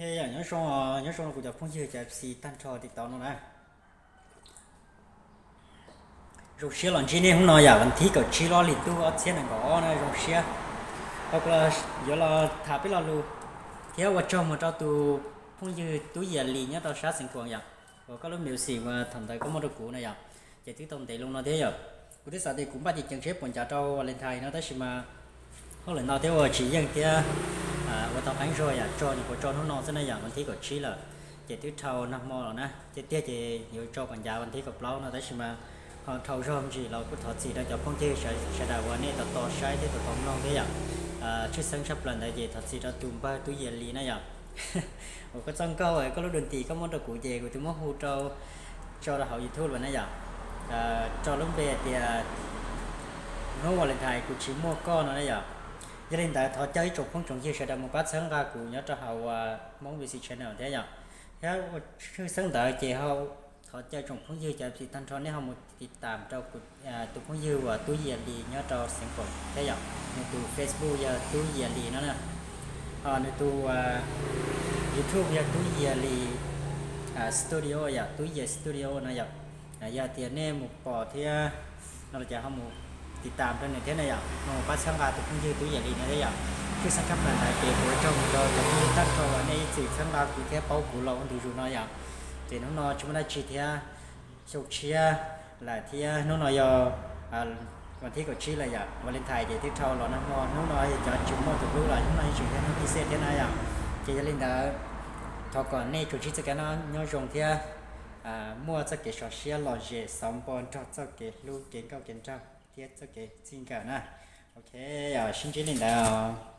Nyob zoo, nyob zoo kuv cov phooj ywg cov F C tag nrho tim tau no na. Zoo siab los ntsib nej hnub no yom, vas thib kaum tsib lub ob hlis ntuj ob txhiab nees nkaum ob na, zoo siab. Tau kuv yuav los tham peb lo lus thiab ua tsaug mus rau tus phooj ywg Tub Yias Lis nyob rau sab Xeev Khuam yom, uas koj lub music uas thaum ntawd koj muab rau kuv na yom, ces twb tau ntev loo no thiab yom. Kuv twb xav tias kuv npaj ceev ceev seb puas ncav rau Valentine no tab sis mas hauj lwm ntau thiab ua tsis yeej thiab ua tau qeeb zog yom, tso nyuam qhuav tso hnub no xwb na yom, vas thib kaum tsib lawm, ces twb dhau nag hmo los na, tiag tiag ces yuav tso kom ncav vas thib kaum plaub no tab sis mas ho dhau zog me ntsis los kuj thov txim rau cov phooj ywg sawv daws uas nej tos tos saib thiab tos tos mloog thiab yom. Tshwj xeeb tshaj plaws ntawd ces thov txim rau tus npawg Tub Yias Lis na yom. Uas koj txoj nkauj koj lub dua ntim koj muab rau kuv ces kuv twb muab hu rau, tso rau hauv YouTube lawm na yom, tso lub npe hais tias hnub Valentine kuv tsis muaj koj no na yom. Yog li ntawd thov caw ib tsoom phooj tsoom ywg sawv daws mus pab txhawb nqa kuv nyob rau hauv Hmoob V C Channel thiab yom. Thiab ua tshwj xeeb ntawd ces ho thov caw tsoom phooj ywg cov F C tag nrho nej ho mus tiv tam rau tus phooj ywg uas Tub Yias Lis nyob rau Xeev Khuam thiab yom. Nws tus Facebook yog Tub Yias Lis no na, ho nws tus YouTube yog Tub Yias Lis Studio yom, Tub Yias Studio no yom. Yog tias nej mus pom thiab no los ces ho mus tiv tam rau nws thiab na yom, mus pab txhawb nqa tus phooj ywg Tub Yias Lis no thiab yom. Tshwj xeeb tshaj plaws ntawd ces kuv ua tsaug mus rau cov phooj ywg tag nrho uas nej ib txwm txhawb nqa kuv thiab paub kuv los ua ntu zus no yom. Ces hnub no tsis muaj dab tsi thiab, xyoo tshiab lawm thiab hnub no yog vas thib kaum tsib lawm yom, Valentine ces twb dhau los nag hmo, hnub no yog cov tsis muaj tus hlub los hnub no yeej tseem yog hnub tij xej thiab na yom. Ces yog li ntawd thov kom nej tsuas ntsib txoj kev noj nyob zoo thiab muaj txoj kev sov siab lom zem xauv npo nrog txoj kev hlub kev nkauj kev nraug thiab txoj kev txij nkawm na. Ok, sib ntsib li ntawd.